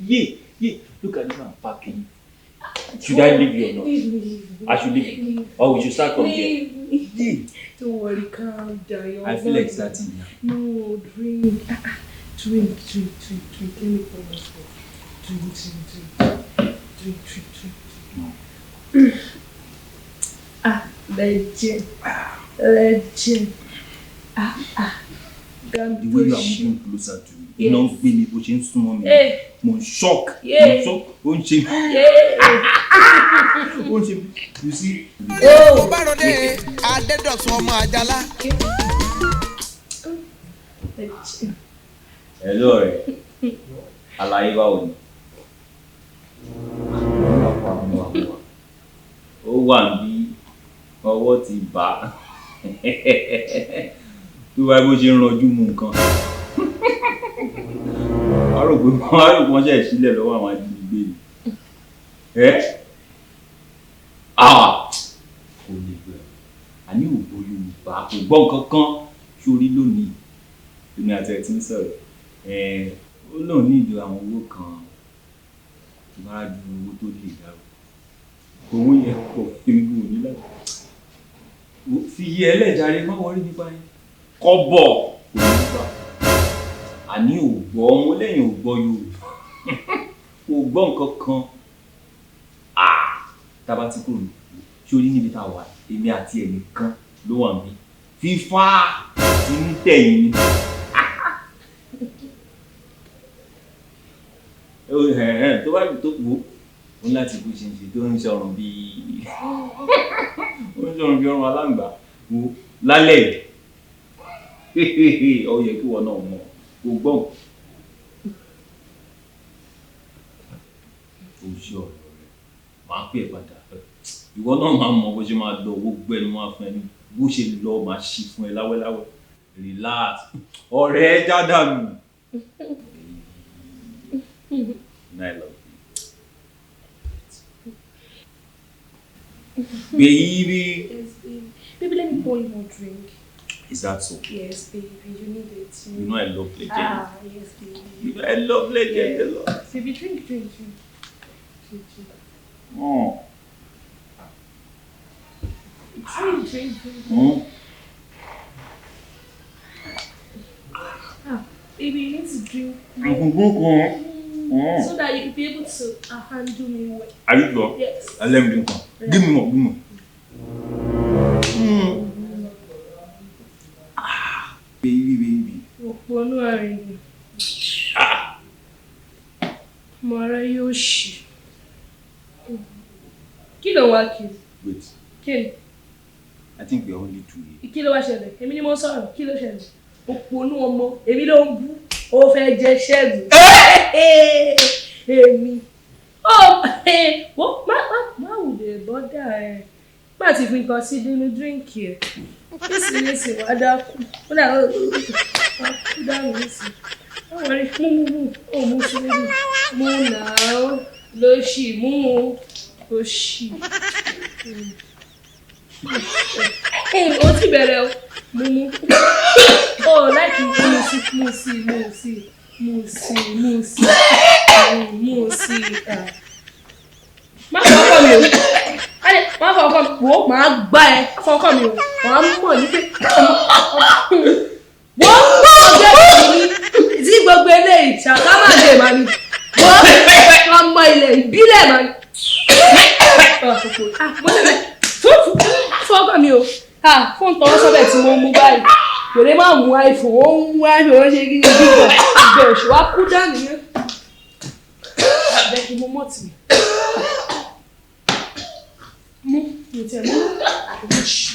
Yeah, yeah. Look at this one packing. Should I leave you or not? Leave me, leave me. I should leave you. Or we should start from here. Leave me. Yeah. Don't worry, calm down. You're I feel like welcome. starting now. No, drink. Ah, ah. Drink, drink, drink, drink. Let me pour myself. Drink, drink, drink. Drink, drink, drink. No. Ah, legend. Legend. Ah, ah. The way you are Gantoshi. moving closer to me. Iná ń gbé mi bó ṣe ń súnmọ́ mi. Hey. Mo ń shock. Mo ń Yeah. shock. Ó ń ṣe mí. Yeah. Ó ń ṣe mí. You see? Oh. Ó bá ròde Adédọ̀tun ọmọ Àjàlá. Legend. Hello ọ̀rẹ́. Àlàyé báwo ni? Ó wà bí ọwọ́ ti bà á. Tó bá bó ṣe ń ranjú mu nǹkan. Wàá rò pé wọ́n ṣẹ̀ sílẹ̀ lọ́wọ́ àwọn ajínigbé ni. Ẹ́ ah! Kò lè gbẹ. Àní ò gbọ́ Yorùbá, kò gbọ́ nǹkan kan sórí lónìí. Èmi àti ẹ̀ ti ń sọ̀rọ̀. Ẹ̀ ó lóun ní ìjọ àwọn owó kan tó bá ju owó tó lè dá o. Owó yẹn pọ̀, èmi kò ní láti. Fi yé ẹlẹ́jàre, má wọrí nípa yẹn. Kọ́bọ̀ kò ní gbà. Àní ò gbọ́, ọmọ lẹ́yìn ò gbọ́ Yorùbá. Kò gbọ́ nǹkan kan. Ah! Tá a bá ti kúrò ní sórí níbi tá a wà, èmi àti ẹnìkan ló wà níbí. Fífá ti ń tẹ̀yìn ni. Tó bá tó wò ó ní láti bó ṣe ń ṣe tó ń ṣọrùn bíi ó ń ṣọrùn bíi ọrùn aláǹgbá wò lálẹ́ yìí. Ó yẹ kí wọn náà mọ̀ kó gbọ́n. Ó ṣe ọ̀rọ̀ rẹ̀, máa pè é padà. Ìwọ náà máa mọ bó ṣe máa lọ owó gbẹnu máa fún ẹ ní bó ṣe lọ máa ṣí fún ẹ láwẹ́láwẹ́. Relax. Ọ̀rẹ́ jádànù. I love you. Baby. Yes, baby. Baby, let me pour you more drink. Is that so? Yes, baby. You need it. You know I love legend. Ah, yes, baby. You know I love legend a lot. Baby, drink, drink, drink. Drink, drink. Oh. Drink, drink, drink. Mm. Ah, baby, you need to drink Mm. Mm. so that you'll be able to handle me well. Are you sure? Yes. Let me drink one. Give me more, give me more. Mm. Ah, baby, baby. Òpònú àrìnrìn. Ọmọ ara yóò ṣì. Kí ló ń wá kiri? Wait. Kí ni? I think we are only two here. Kí ló wá ṣẹlẹ̀? Èmi ni mo sọ̀rọ̀. Kí ló ṣẹlẹ̀? Òpònú ọmọ. Èmi ló ń bú. Ó fẹ́ jẹ ṣẹ́gun. Èmi. Ó wò má má má wùlé bọ́dà ẹ̀. Má ti fi nǹkan sí nínú díríǹkì ẹ̀. Nísìnyí wàá dákú. Ó dà ó kú dànù nísìnyí. Má wọrí mú mú mú. Ó mú sí méjì. Mú nàá ló ṣì mú ó ṣì. Ó ti bẹ̀rẹ̀ o. Mú mú. Ó láìkí mú sí mú sí mú sí mú sí mú sí mú sí. Má fọ ọkọ mi o. Má fọ ọkọ mi. Wò ó máa gbá ẹ. Má fọ ọkọ mi o. Wàá mọ̀ ní pé wọ́n ọjọ́ ìní tí gbogbo eléyìí ṣàkámàdé màá ní. Wọ́n ọmọ ilẹ̀ ìbílẹ̀ màá ní. Mo lè fún ọkọ mi o. Fóònù tọwọ́ sọ́bẹ̀ tí mo mú báyìí. Kò lè má mú iPhone, ó ń mú iPhone, ó ń ṣe kí ní gbígbọ̀. Ìgbẹ́ òṣù wa kú dànù yẹn. Bẹ́ẹ̀ kí mo mọ̀ tì mí. Mú mi tẹ̀ mú. Mo ṣì.